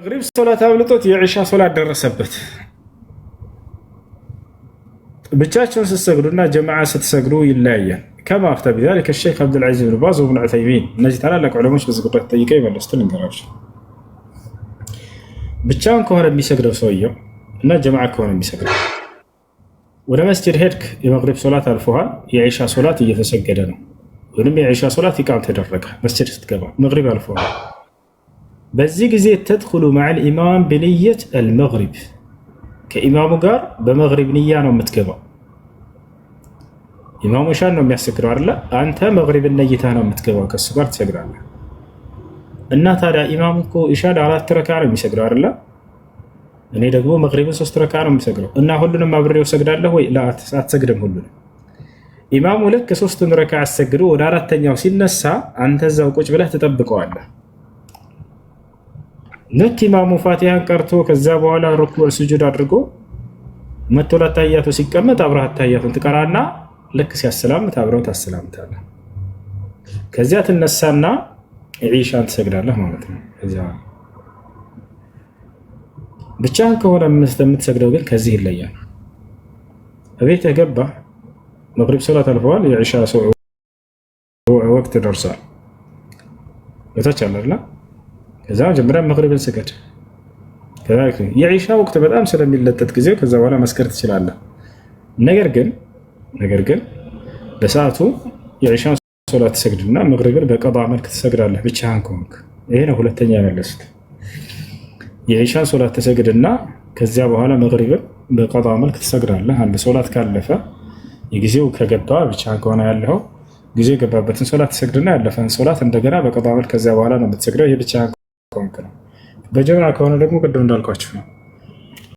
መግሪብ ሶላት አብልጦት የዒሻ ሶላት ደረሰበት። ብቻቸውን ስትሰግዱና ጀማዓ ስትሰግዱ ይለያያል። كما أفتى بذلك الشيخ عبد العزيز بن باز وابن عثيمين። እነዚህ ታላላቅ ዑለሞች በዚህ ጉዳይ ተጠይቀው የመለሱትን ልንገራችሁ። ብቻውን ከሆነ የሚሰግደው ሰውየው እና ጀማዓ ከሆነ የሚሰግደው፣ ወደ መስጅድ ሄድክ፣ የመግሪብ ሶላት አልፎሃል፣ የዒሻ ሶላት እየተሰገደ ነው፣ ወይም የዒሻ ሶላት ኢቃም ተደረገ። መስጅድ ስትገባ መግሪብ አልፎሃል። በዚህ ጊዜ تدخل مع الإمام بنية المغرب፣ ከኢማሙ ጋር በመግሪብ ንያ ነው የምትገባው። ኢማሙ ኢሻን ነው የሚያሰግደው አይደለ? አንተ መግሪብን ነይተህ ነው የምትገባው፣ ከሱ ጋር ትሰግዳለህ። እና ታዲያ ኢማሙ እኮ ኢሻን አራት ረካ ነው የሚሰግደው አይደለ? እኔ ደግሞ መግሪብን ሶስት ረካ ነው የሚሰግደው እና ሁሉንም አብሬው ሰግዳለሁ ወይ? አትሰግድም ሁሉንም። ኢማሙ ልክ ሶስቱን ረካ አሰግዶ ወደ አራተኛው ሲነሳ አንተ እዛው ቁጭ ብለህ ትጠብቀዋለህ። ልክ ኢማሙ ፋቲሃን ቀርቶ ከዛ በኋላ ሩኩዕ ስጁድ አድርጎ መቶ ለአታህያቱ ሲቀመጥ አብረህ አታህያቱን ትቀራና ልክ ሲያሰላምት አብረው ታሰላምታለህ። ከዚያ ትነሳና ዒሻን ትሰግዳለህ ማለት ነው። ከዚያ ብቻህን ከሆነ የምትሰግደው ግን ከዚህ ይለያል። እቤትህ ገባ፣ መግሪብ ሶላት አልፈዋል፣ የዒሻ ወቅት ደርሷል። በታች አለ አይደለ? ከዛ መጀመሪያ መግሪብን ስገድ። የዒሻ ወቅት በጣም ስለሚለጠጥ ጊዜው ከዛ በኋላ መስገድ ትችላለህ። ነገር ግን በሰዓቱ የዒሻን ሶላት ትሰግድና መግሪብን በቀዷ መልክ ትሰግዳለህ ብቻህን ከሆንክ። ይሄ ነው ሁለተኛ የመለሱት። የዒሻን ሶላት ትሰግድና ከዚያ በኋላ መግሪብን በቀዷ መልክ ትሰግዳለህ። አንድ ሶላት ካለፈ፣ የጊዜው ከገባ፣ ብቻህን ከሆነ ያለው ጊዜ የገባበትን ሶላት ትሰግድና ያለፈን ሶላት እንደገና በቀዷ መልክ ከዚያ በኋላ ነው የምትሰግደው። ይሄ ብቻህን ከሆንክ ነው። በጀማዓ ከሆነ ደግሞ ቅድም እንዳልኳችሁ ነው።